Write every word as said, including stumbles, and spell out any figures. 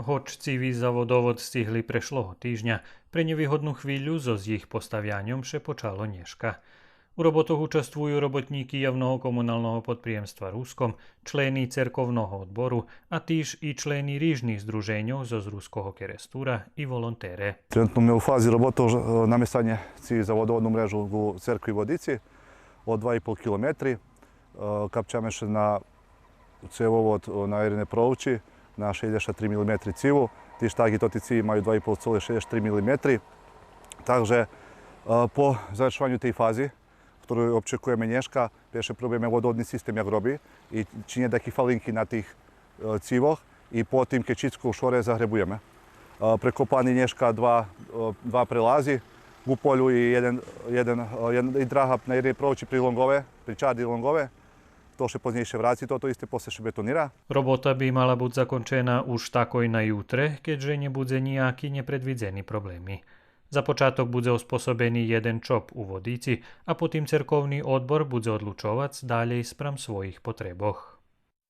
Гоч циви за водовод стигли прешлого тижня, пре нєвигодну хвилю зоз їх поставяньом ше почало нєшка. У роботох участвую роботнїки Явного комуналного подприємства Руском, члени церковного одбору, а тиж и члени рижних здруженьох зоз Руского Керестура и волонтере. Тренутно ми у фази роботох, е, наместаня циви за водоводну мрежу у церкви Водици од два и пол километри. Е, капчаме ше на цевовод, е, на єден провучи, на шейдзешат три милиметри циву. Тиж так и тоти циви маю два и пол цоле шейдзешат три милиметри. Так же, е, по завершованю тей фази, котру очекуєме нєшка, перше пробуєме водоводни систем як роби и чи нє даяки фалинки на тих, е, цивох, и потим, кед шицко у шоре, загребуєме. Е, прекопани нєшка два, е, два прелази, у полю и єден, єден, е, єден, и драга на єдней провучи при лонґове, при чарди лонґове. То ше познєйше враци, тото исте после ше бетонира. Робота би мала буц закончена уж такой на ютре, кед же нє будзе нїяки нєпредвидзени проблеми. За початок будзе оспособени єден чоп у Водици, а потим церковни одбор будзе одлучовац далєй спрам своїх потребох.